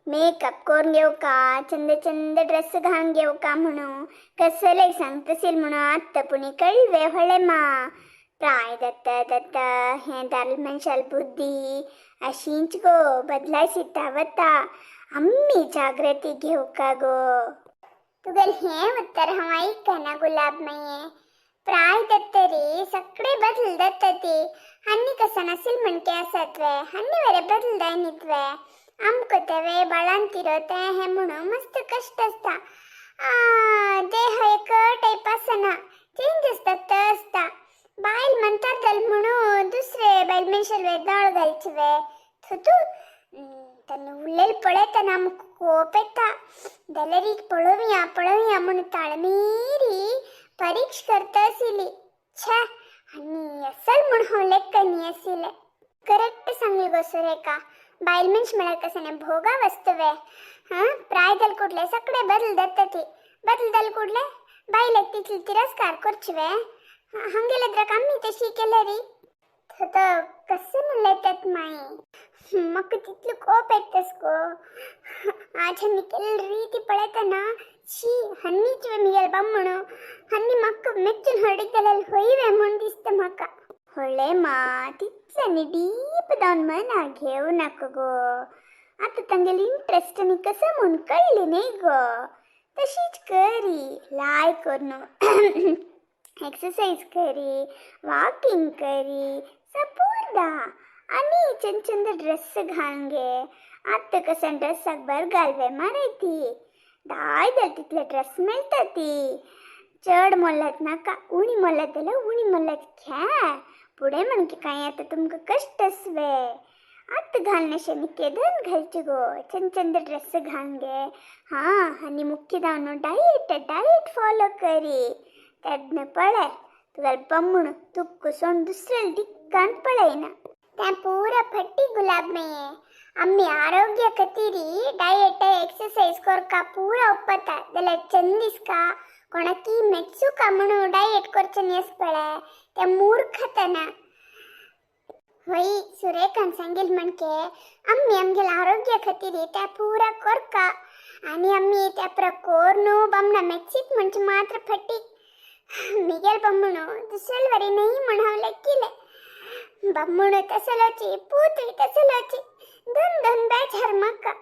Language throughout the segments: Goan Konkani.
मेकअप करून घेवका, चंद चंद ड्रेस घालून घेवका म्हणू कसले सांगतसील म्हणून आत्ता पुणी कळवे होळे मा. प्राय दत्त दत्त हें दाल मनशाल बुद्धी अशींच गो बदलाय वता. आम्मी जागृती घेवका गो. तुगेल हें उत्तर हांव आयकना गुलाब माये. प्राय दत्तरी सगळे बदल दत्त ती. हन्नी कसं नसील म्हणके आसात वे, हन्नी वरे बदल जायनीत वे. आमकां तेवे बाळान तिरोते हें म्हणून मस्त कश्ट आसता. देह एक टायप आसना, चेंजस जाता आसता. बायल म्हणतात जाल म्हणून दुसरे बायल मनशाल वे दाळ घालचे वे थतू तेन्ना उलयले पळयतना आमकां कोप येता. जाल्यार पळोवया पळोवया म्हणून ताळमेरी परीक्षा करता आशिल्ली. छे, आनी असल म्हूण हांव लेखनी आशिल्लें. करेक्ट सांगली गो सुरेखा. बायल मनीस म्हळ्यार कशें न्ही भोगा वस्तू वे. हां, प्राय जाल कुडले सगळे बदल जाता ती. बदल जाल कुडले बायलेक तितली तिरस्कार करची वे. हांगेले आमी तशी केल्यारी तो कशें म्हणलें त्यात माई म्हाका तितलो कोप येतास गो. आज हन्नी केल्ले ರೀತಿ पळयतना शी, हन्नीच वे मिगेल बामणू, हन्नी म्हाका मेच्चून हरडितल्यार होय म्हूण दिसता म्हाका. होळे मा, तितल्यानी डीप जावन मना घेवं नाका गो. आतां तांगेली इंट्रस्ट न्ही कसो म्हूण कळ्ळी न्ही गो. तशीच करी लाय करून एक्सरसाइज करी, वॉकिंग करी सपूर्दा आनी चंद चंद ड्रेस घालून घे. आतां कसं ड्रेसाक बर घालवे मारय ती. दाय जाल तितले ड्रेस मेळटा ती. चड मोलात नाका, उणी मोलात जाल्यार उणी मोलात घे. फुडें म्हणके कांय आतां तुमकां कश्ट आसवे. आतां घालनाशें न्ही केदन घालचे गो. चंद चंद ड्रेस घालून घे. हां, आनी मुख्य जावन डायट डायट फॉलो करी. तेन्ना पळय तुगेलो बामण तुका सोडून दुसऱ्याला दिक्कान पळयना. तें पुरा फटी गुलाब माये. आमी आरोग्य खातीर डायट एक्सरसाइज करका पुरा ಒಪ್ಪता जाल्यार चंद दिसका कोणाकी मेच्चुका म्हणून डायट करचें न्ही अशें पळय तें मूर्खतना. होय, सुरेखान सांगील म्हणके आमी आमगेले आरोग्य खातीर त्या पुरा करका आनी आमी त्या पुरा कोर्नु बामणा मेच्चीत म्हणजे मात्र फटी. मिगेल बामणू दुसऱ्याल वरी न्ही म्हण हांव लेखिलें. बामणू तसलोची, पूतय तसलोची. दोन दोन बेजार म्हाका.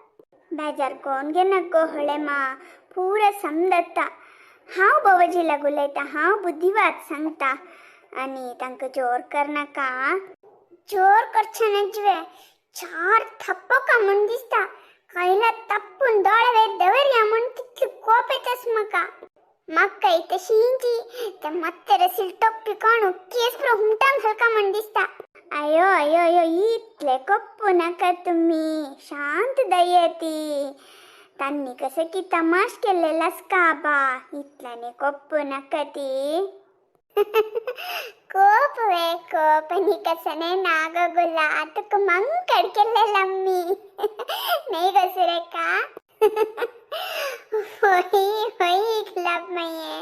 बेजार कोण घेनाक गो होळे मा. पुरा समजता. हांव बाबाजी लागू उलयता, हांव बुद्धिवाद सांगता आनी तांकां जोर करनाका. जोर करचें नजवे, चार थप्पका म्हूण दिसता. कायला तप्पून दोळे वयर दवरया म्हूण तितलो कोप येतास म्हाका. म्हाकाय तशींची ते मत्तेर आशिल्ली टोपी काणू केस पुरो हुमटान घालका म्हूण दिसता. अयो अयो अयो, इतले कोप्पू नाका तुमी. शांत दयेती. तांणी कसं की तमाश केलेला आसका बा, इतल्यानी कोप्पू नाका ती. कोप वे कोप नी कसने नाग गुला तुका मंकड केलेला अम्मी नाही गो सुरेखा? होय होय गुलाब माये,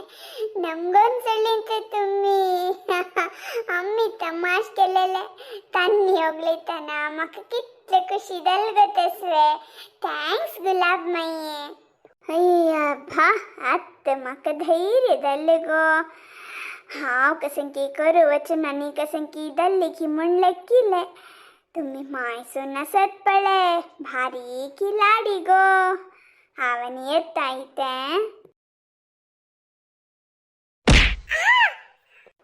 नमगोन तुम्ही. आम्ही तमाश केलेले तान्नी होगलेतना म्हाका कितले खुशी जाल गो तसवे. Thanks गुलाब माये. अय्या भा, आत्त म्हाका धैर्य जालें गो. हांव कसं की करूं वचून आनी कसं की दल्ली की म्हणलें किलें तुम्ही मायसून आसत पळय भारी खिलाडी गो. हांव आनी येता इतें.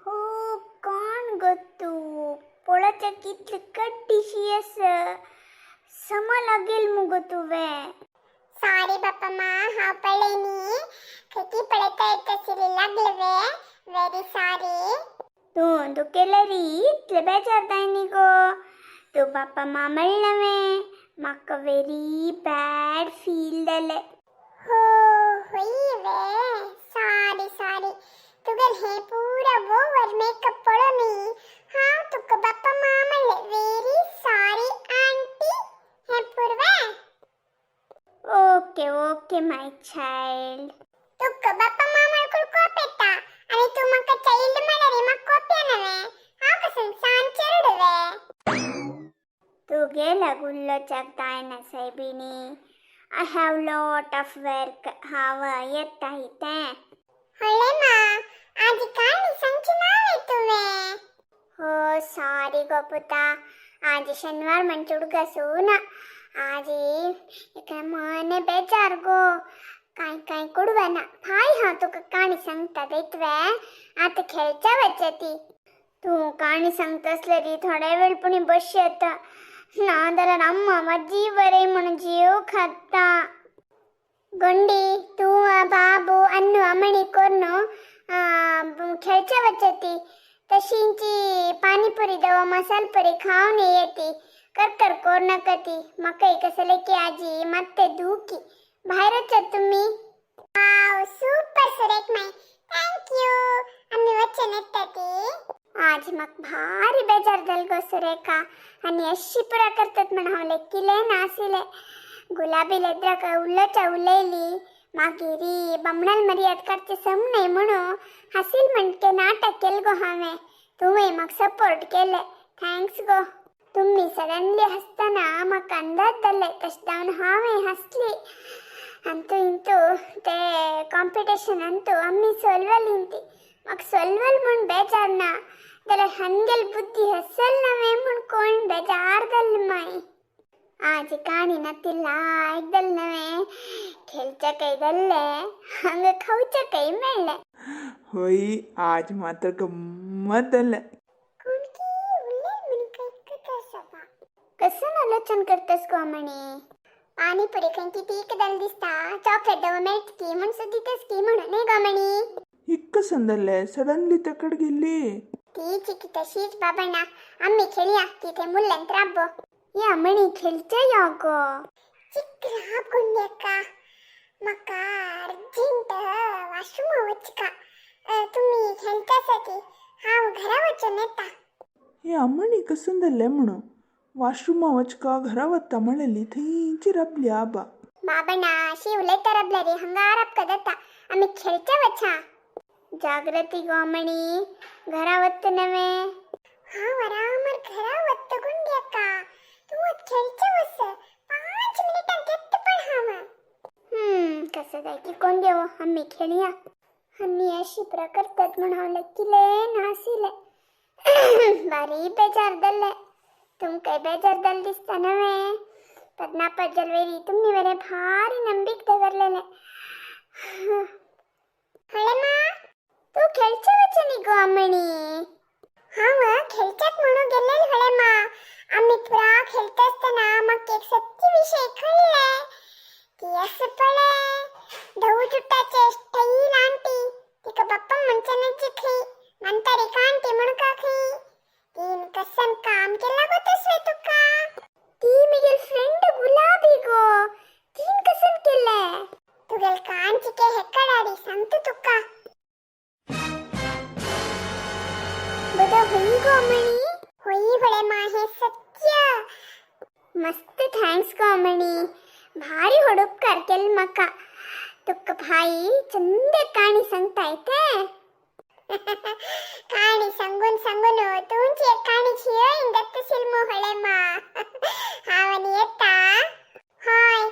हो, कोण गो तूं? पळोवच्या कितली कड्डीशी आसा. समा लागेल मुगो तुवें. सॉरी बाप्पा मा, हांव पळय न्ही खंयची पळयता येत लागले वे. Very sorry. तूं तुकेल्यार इतले बेजार जायनी गो. तूं बाप्पा मा म्हणलें वे म्हाका व्हेरी बॅड फील जालें. हो होय वे, सॉरी सॉरी. तुगेल हे पुरा ओवर मेकअप पळोवन हांव तुका बाप्पा मा म्हणलें. Very sorry aunty. हें पुरवे. Okay okay my child. तुका बाप्पा मा म्हणकून कोप येता आनी तूं म्हाका चायल्ड म्हणल्यार म्हाका कोप येना वे? हांव कसं सान चेडूं वे? तुगे लागुल्लो जायना सायबिणी. I have lot of work. हांव येता इतें. होळेमा, आजी काणी सांगची नावे तुवें. हो सारी गो पुता, आज शनिवार म्हण चुडगा ना. आजी एक मने बेजार गो, काय काय कुडवना. भाई हांव तुका काणी सांगता दैतवे, आतां खेळच्या वचती. तूं काणी सांगतासलेरी थोड्या वेळ पुणी बस येता, ना जाल्यार अम्मा म्हाजी बरें म्हणून जीव खाता. गोंडी, तूं बाबू अन्नू अमणी कोर्नु खेळच्या वचती. तशींची पाणीपुरी दव मसालपुरी खावन येती. कर कर कोर नका ती. म्हाका कसले की आजी मात्ते दुखी. भायर वचात तुम्ही. वाव, सुपर सुरेख माई, thank you. आम्ही वचन येता ती. आज म्हाका भारी बेजार जाल गो सुरेखा. आनी अशी पुरा करतात म्हण हांव लेखिलें नाशिल्लें. गुलाबी लेद्राक उलोच्या उलयली, मागीर बामणाल मर्याद काडचें सम न्हय म्हणून हासील म्हणके नाटक केल गो हांवें. तुवें म्हाका सपोर्ट केलें, thanks गो. तुमी सडनली हसतना म्हाका अंदाज जालें, तशें जावन हांवें हसली. अंतू इंतू ते कॉम्पिटिशन अंतू आमी सोल्वली ती. म्हाका सोल्वल म्हूण बेजार ना, जाल्यार हंगेल बुद्धी हसल नव्हे म्हूण कोण बेजार जाल माई. आज काणी नतिಲ್ಲ आयकदल नव्हे, खेळच्या काय जाल्ले हांगा खावच्या काय मेळ्ळें. होय, आज मात्र गम्मत जालें. कोण की उलय म्हण काय सभा. कसं आलोचन करतस गो म्हणी? पाणीपुरी खंय तीक जाल दिसता, चॉकलेट दव मेळट की म्हूण सुद्दां की म्हणून न्ही गो म्हणी. इक्क संदले सडनली तकड गेली. ती चिकी तशीच बाबा. आम्ही खेळया तिथे मुल्यांत राबो. या म्हणी खेळचे या गो. चिक राब गुंड्याका, म्हाका अर्जंट वॉशरूमा वचका. तुमी खेळटासाठी, हांव घरा वचून येता. हे अम्मणी कसं जालें म्हणून वॉशरूमा वचका घरा वता म्हणलेली, थंयची राबली आबा. बाबणा, अशी उलयता राबले रे, हांगा राबका जाता. आमी खेळचे वचा. जागृती गो म्हणी, घरा वत नव्हे. हांव आरामार घरा वत्त गुंड्याका, तूं खेळचे वच. 5 मिनिटांत येता पण हांव. कसं जाय की कोण देव, आम्ही खेळया. आनी अशी करतात म्हण हांव लेखिलें नाशिल्लें. भारी बेजार जाल्लें. तुमकांय बेजार जालें दिसता नव्हे? पद्नापज्जल वेरी तुमी वेरे भारी ನಂಬಿಕೆ दवरलेलें. होळेमा, तूं खेळचे वचनी गो अम्मणी. हांव खेळच्याक म्हणून गेल्लेल होळेमा. आमी पुरा खेळटा आसतना म्हाका एक सत्य विशय कळ्ळें. ती असं पळय धवू जुट्टाचे स्टैल आंटी, तिका बाप्पा म्हणच्यानाची खंय म्हणटा रे का आंटी म्हणून का खंय तीन कसन काम केला गो तसवें तुका. ती म्हगेल फ्रेंड गुलाबी गो, तीन कसन केलें? तुगेल कांचिके हेकडाडी सांगता तुका. बदं होई गो अम्मणी. होई होळेमा, हे सत्य. मस्त thanks गो अम्मणी, भारी होडुपकार केल म्हाका. तुका भाई चंद काणी सांगता येते. काणी सांगून सांगून तुमची एक काणी हिरोईन दत्त सिल्मू होळेमा. हांव आनी येता. हय,